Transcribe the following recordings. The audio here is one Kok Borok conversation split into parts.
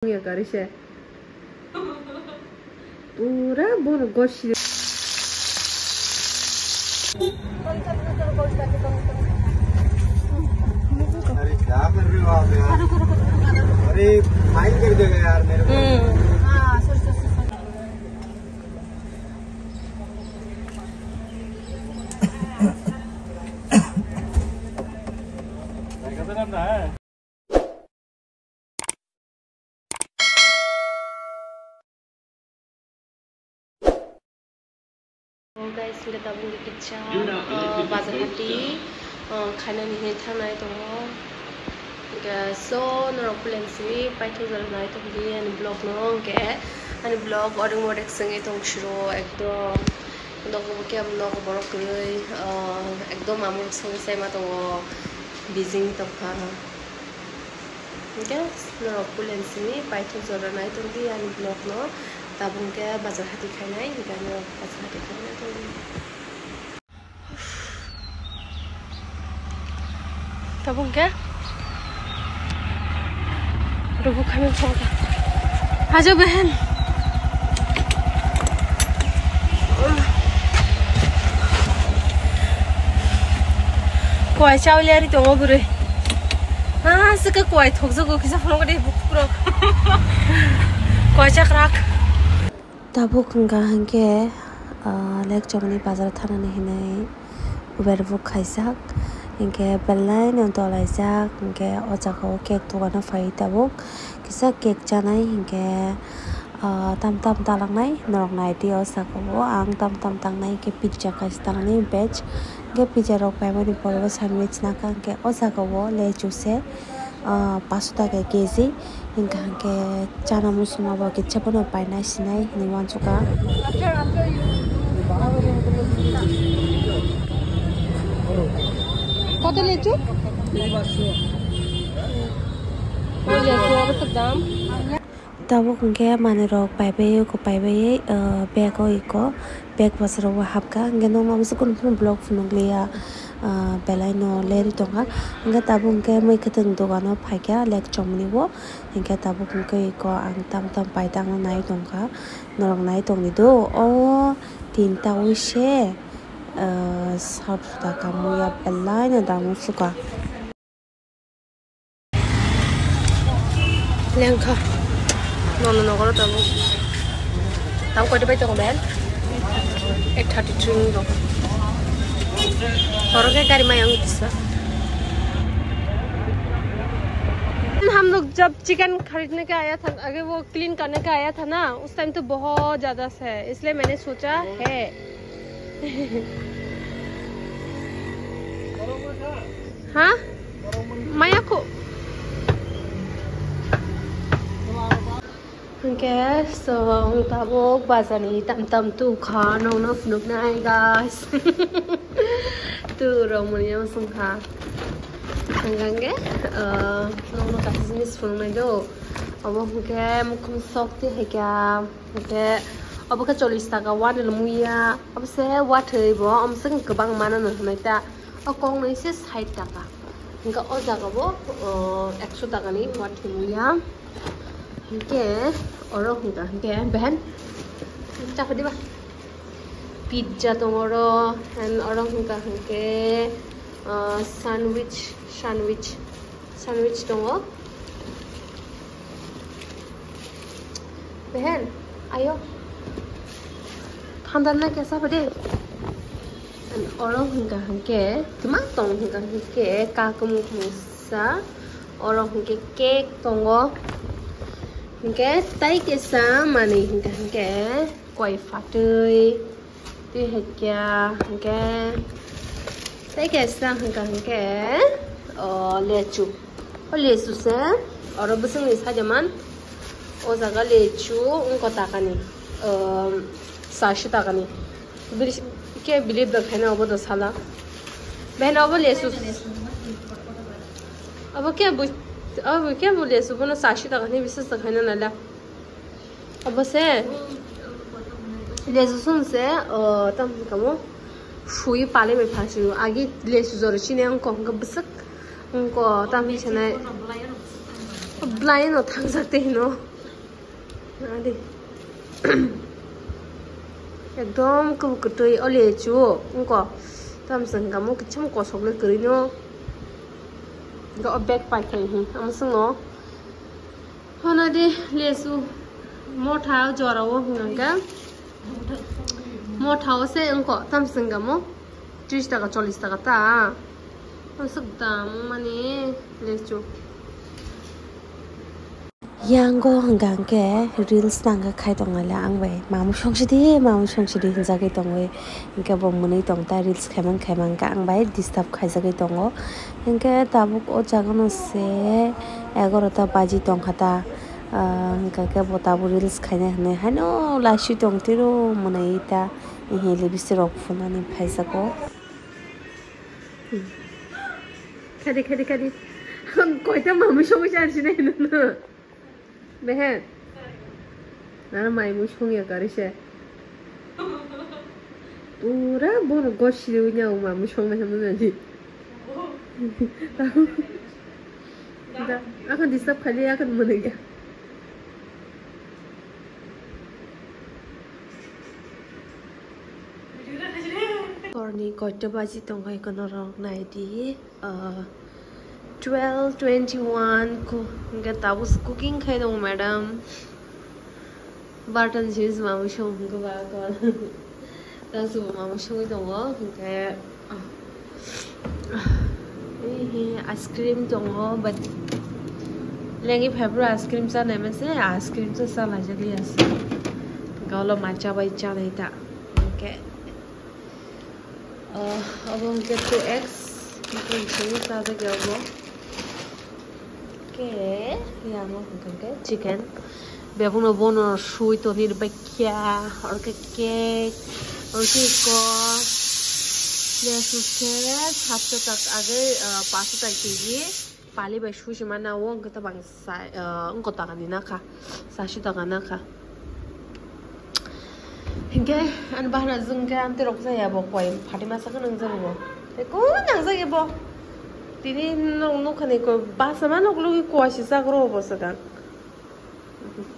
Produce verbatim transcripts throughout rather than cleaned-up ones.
Wngya gari se. Pura bono gosi. अरे क्या कर रहे हो आप यार? अरे फाइन कर देगा यार मेरे को। Oh guys, hingke tabuk hingke kisa, uh, bazar hati, uh, khainani hinwi thangnai tongo. Hingke so norok plan simi paithak jora nai tongdi ani vlog no, hingke ani vlog odeng odek sengwi tong siro ekdom nogo bo kebo nogo borok kwrwi, uh, ekdom amorok sengwi saima tongo, busy wng tongkha. Hingke norok pulen simi paithak jora nai tongdi ani vlog no. Tabuk hingke bazar hati khainai, hingke norok bazar hati khainai tongdi. Tabuk hingke rubu khaimani songkha. Hajo behen. Kuai chawli ari tongo bwrwi. Ah, sika kuai thokjago kisa phunukdi bukukrok. Kuai chakrak. Tabuk wngkha hingke, ah, Lekchomni bazar thanani hinwi Uber book khaijak. Hingke belai no dolaijak, hingke o jaga o cake dogano phai tabuk. Kisa cake chanai hingke, ah, tam tam talangnai norok naidi o saka o ang tam tam tangnai hingke pizza kaisa tangnai veg hingke pizza rok paimani pore o sandwich naka hingke o saka o lechu se, ah, paso taka keji hingka hingke chana muchungma bo kisa bono painai sinai hinui wansukha. Koto lechu? Lechu abo to dam. Tabuk hingke manui rok paibai o, paibai, ah, bag o iko, bag bwsarok bo hapkha, hingke nokno bwswk kunu kunu vlog phunukliya, ah, belai no leri tongkha, hingke tabuk hingke mui kwthwng dogano phaikha Lekchomni bo, hingke tabuk hingke iko ang tam tam paitangno nai tongkha, norok nai tongdi do, o tinta wi se, ah, sat suda kamuya belai no dangusukha. Lengkha. Nono nogoro tabuk. Tam koito bai tongo ben? Eight thirty three wng tong. Horo khe gari maya wng kisa. हम लोग जब चिकन खरीदने के आया था, अगर वो क्लीन करने के आया था ना, उस टाइम तो बहुत ज़्यादा से है, इसलिए मैंने सोचा है। हाँ? Maya ko. Hingke so ang tabuk bazar ni tam tam tukha nongno phunuknai guys. Tu rok mani ang songkha. Hingke, eh, nongno kaisa jinis phunuknai do. Obo hingke mukhung sok ti hai kha. Hingke obo khe chollish taka one rwmwi ya. Obo se wathwi bo, omo se kwbang mano no hwnwi ta. O kok nai se sait taka. Hingke o jaga bo, o, ekso taka ni wathwi ya. Hingke oro hingka hingke behen chapha diba. Pizza tongo oro, and oro hingka hingke, o, sandwich, sandwich, sandwich tongo. Behen, ayo. Thandar na kesa bade. Oro hingka hingke, kima tong hingka hingke, kakumung kumungsa. Oro hingke cake tongo. Hingke tai kesa mani hingka hingke, koi fatui. Tei hai khe, hingke, tei kaisa hingka hingke, o, lechu. O lechu se, oro bwswkni sajaman. O jaga lechu wngkha takani, o, saiso takani. Bili-, khe believe da khaina obo da sala. Beno obo lechu. Obo khe bo, obo khe bo lechu bono saiso takani biswas da khaina nala. Obo se lechu song se, o, tamo hingka mo sui pale bai pha sio. Agi lechu jora chini ang kok hingka bwswk ang ko tamo hinwi sanai. Blind no thangjak tei hino. Adi. Ekdom kwbwi kwtwi o lechu wngkha. Tamo se hwnkha mo kichim kosok le kwrwi no. Ga o bag pai khai hi. Amo swngo. Hona di lechu motha jora o hwnkha. Motha o se wngkha. Tamo se hwnkha mo. Tris taka, chollis taka ta. Aswk dam mani lechu. Yango hwnkha hwnkhe reels nangkha khai tonglaila ang bai. Mamung songsi di, mamung songsi di hinjagwi tongwi. Hwnkhe bo mwnwi tong ta reels khaimang khaimang khe ang bai disturb khaijagwi tongo. Hwnkhe tabuk o jaga no se egarota baji tongkha ta. Ah, hwnkha khe bo tabuk reels khaina hinwi haino laiswi tong tiro mwnwi ta. Ehe, lipstick rok phunani phaijago. Khadi, khadi, khadi. Koita mamung songwi chan sinai nono. Behe. Nana maimung songya kari se. Pura bono gosi nya mamung songna hinwi nani. Da, akan disturb khali akan mwnwi ya. Horni koita baji tongkha eko norok naidi, ah, twelve twenty-one ko, hwnkhe tabuk cooking khai tongo madam. Bartan jinis mamung song hwnkhe ba kon. Tang subo mamung songwi tongo, hwnkhe, ah, Ehe, ice cream tongo, but lengi phaiphuru ice cream chanai manse, ice cream cha chalaijak liya se. Gaulo matcha bai chanai ta. Okay. Uh, abo hwnkhe two X, hwnkhe chajak ya obo. Ke, yango hwnkhe chicken. Bebakno bono sui toni rwbaikha, orkhe cake, orkhe ko. Lesu se satsho taka age, ah, panchsho taka keji. Pali bai sui se mana o, hwnkhe tabang sa, ah, wngkha taka ni nakha, satsho taka nakha. Hinkhe ani bahana jwng khe amtwi rok jaya bo koi phatima sakhe nangjago bo. Tei koi nangjak bo. Tini nok nokha ni koi basa ma nok logi koi si jak ro bo swkang.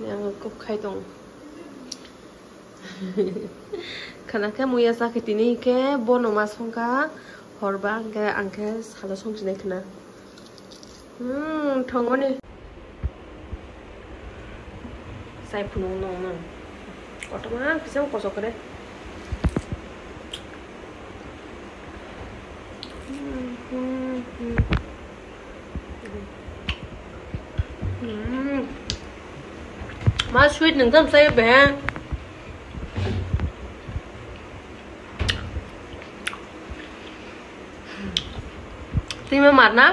Ang kok khai tong. Khana khe muya sakhe tini khe bono ma songkha horba hwnkhe ang khe salo songchinai khna. Hmm, thongoni. Sai phunuk nung nung. Kotorma kisa kosok kre. Hmm, hmm, hmm. Hmm. Ma sweet nung tam sai be. Twi ma marna?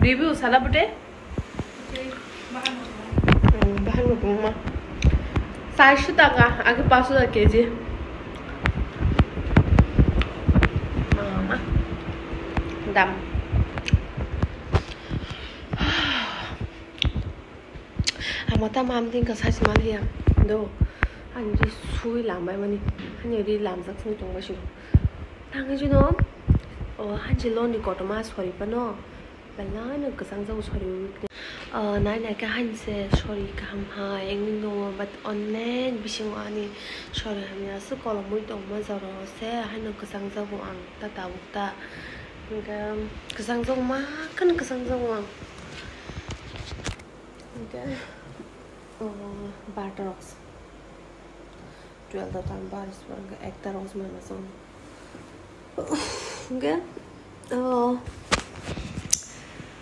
Review sala bute? Hmm, bahan mo tong ma. Saisho taka, age paso taka keji. Mama. Dam. Ama ta mam din ka sachi mal hiya. Do. Ani ri sui lambai mani. Ani ri lamjak sui tongbai sino. Tangwi jino. O hanchi loni kotorma sori pano. Belai no kwchang jago sori week ni. O nai nai khe hanchi sori kaham hai wngwi tongo, but onek bisingo ani sori hamya aswk kolomwi tongma jora se haino kwchang jago ang ta tabuk ta. Hwnkhe kwchang jago ma kheno kwchang jago ang. Hwnkhe, o, barta rok se. Twelve ta tam bar se, ekta rok se mano se. Hwnkhe, o,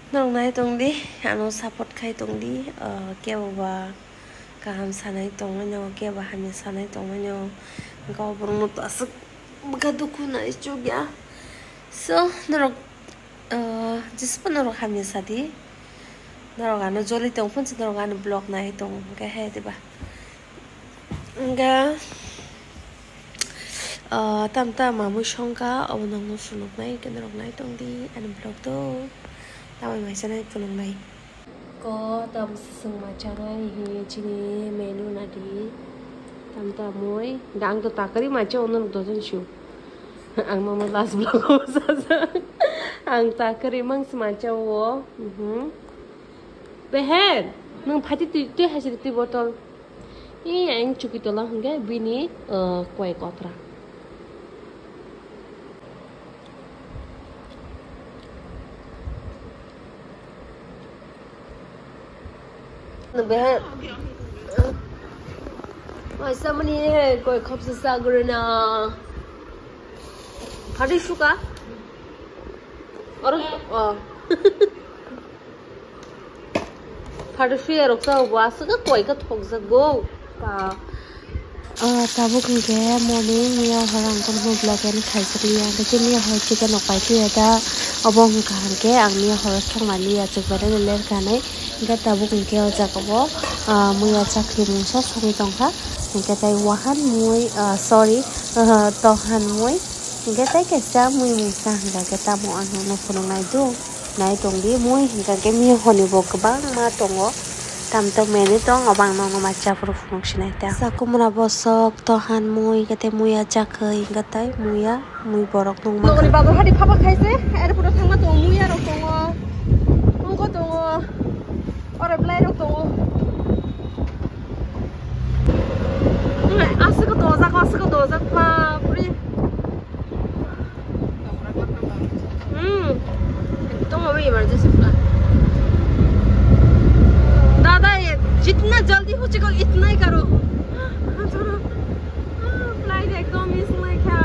norok nai tong di, ano support khai tong di, o, kebo ba kaham sanai tongmano, kebo hamya sanai tongmano, hwnkhe o borok no to aswk bwkha dukhu nai chukya. So, norok, ah, jesa phano norok hamya sadi. Norok ano joli tong phano se norok ano vlog nai tong hwnkhe he diba. Hwnkhe, ah, tam tam mamui songkha, obo nokno phunuknai hwnkhe norok nai tong di ani vlog to. Tamoni maisa nai phunuknai. Ko tam swng ma chanai hi chini menu nadi. Tam tamoi. Da ang to takari ma cha ono dojon shu. Ang mama last vlog o sa sa. Ang takari mang sma cha o. Mhm. Beher. Nung phati tui tui hasi tui botol. Ni ang chukitolo hwnkhe bini, uh, koi kotra. Beha. Masa mani he koi khopsa sagurna. Phadi suka. Oro, oh. Phadi suya rok sa bo aswk koi ka thokjak go. Pa. Ah, tabuk hwnkhe morning miya hor ang tong hwn vlog ani khaisakliya, hwnkhe miya hor chicken rok pai tiya da, obo hwnkha hwnkhe ang miya hor songmani achuk bai rani ler kanai, hwnkhe tabuk hwnkhe o jaga o, ah, muya chakri mungsa sogwi tongkha, hwnkhe tei wahan mui, ah, sorry, tohan mui, hwnkhe tei kaisa mui mungsa hwnkha khe tamo ang nono phunuknai do. Nai tong di, mui hwnkha khe mihoni bo kwbangma tongo. Tam tong meni tong, obo ang nokno ma cha phuru phunuk sinai ta. Sakumra bosok, tohan mui, kete muya chakhwi, hwnkha tai muya, mui borok nungma. Nokni bazar hadi phaba khaise, airport o thangma tongo, muya rok tongo, tongko tongo, oro belai rok tongo. Aswk dojak, aswk dojak, bapre. Hmm. Ekdom abhi emergency plan. दादा, ये जितना जल्दी हो सके उतना ही करो। Flight ekdom miss wngkha.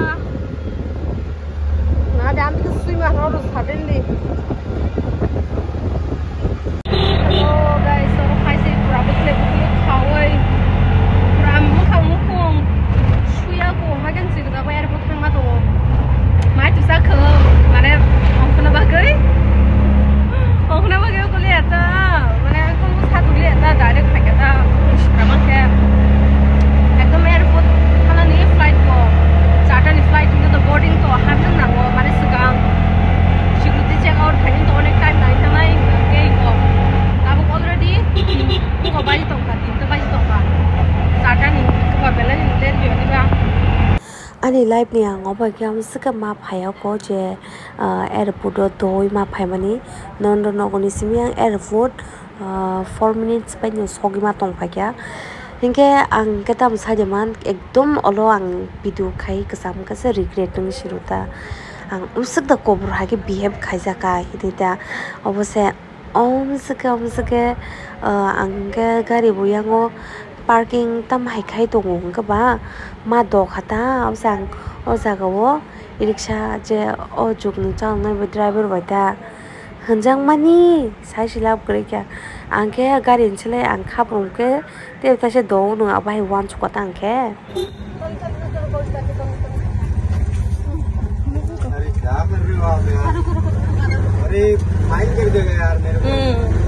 Na, de, ami khe swima rw rw suddenly. Hello guys, oro hai se pura bwkhle bwkhle khaui pura mwkhang mukhung suya ko, haikhe chwng da bai airport thangma tongo. Mai tusa khwlwng mane ongkhorna bagwi, ongkhorna bagwi okole eta mane kung sa duli eta direct phaikha ta, sikra mankhe. Ekdom airport thanani flight ko, charta ni flight hwnkhe to boarding to harnwng nango, mane swkang security check out khainani to onek time nai thanai hwnkhe ko. Tabuk already ko bai tongkha, tinta bai tongkha, charta ni ko belai ni late bini ba. Ani life ni ang obo khe amswkhe ma phaiya ko je, ah, airport o doi ma phaimani, nondo nogoni simi ang airport, ah, four minutes bai no sogwi ma tong phaikha. Hinkhe ang khe tamo sai de man, ekdom olo ang video khai kwcham khe se regret wngwi si rw ta. Ang amswk da kobor hai khe behave khaijak ka hinwi ta. Obo se Om sike, om sike, ah, ang khe gari bo yango parking tam hai khai tongo hwnkhe ba ma dok kha ta, o jaga o riksa je o jukni chwng nai bo driver bai ta hwnjak mani sai se lab kwrwi kha. Ang khe gari ni slai ang khaprung khe tei kaisa dok nung abo hai uansuk kha ta ang khe. अरे क्या कर रहे हो आप यार? अरे फाइन कर देगा यार मेरे को।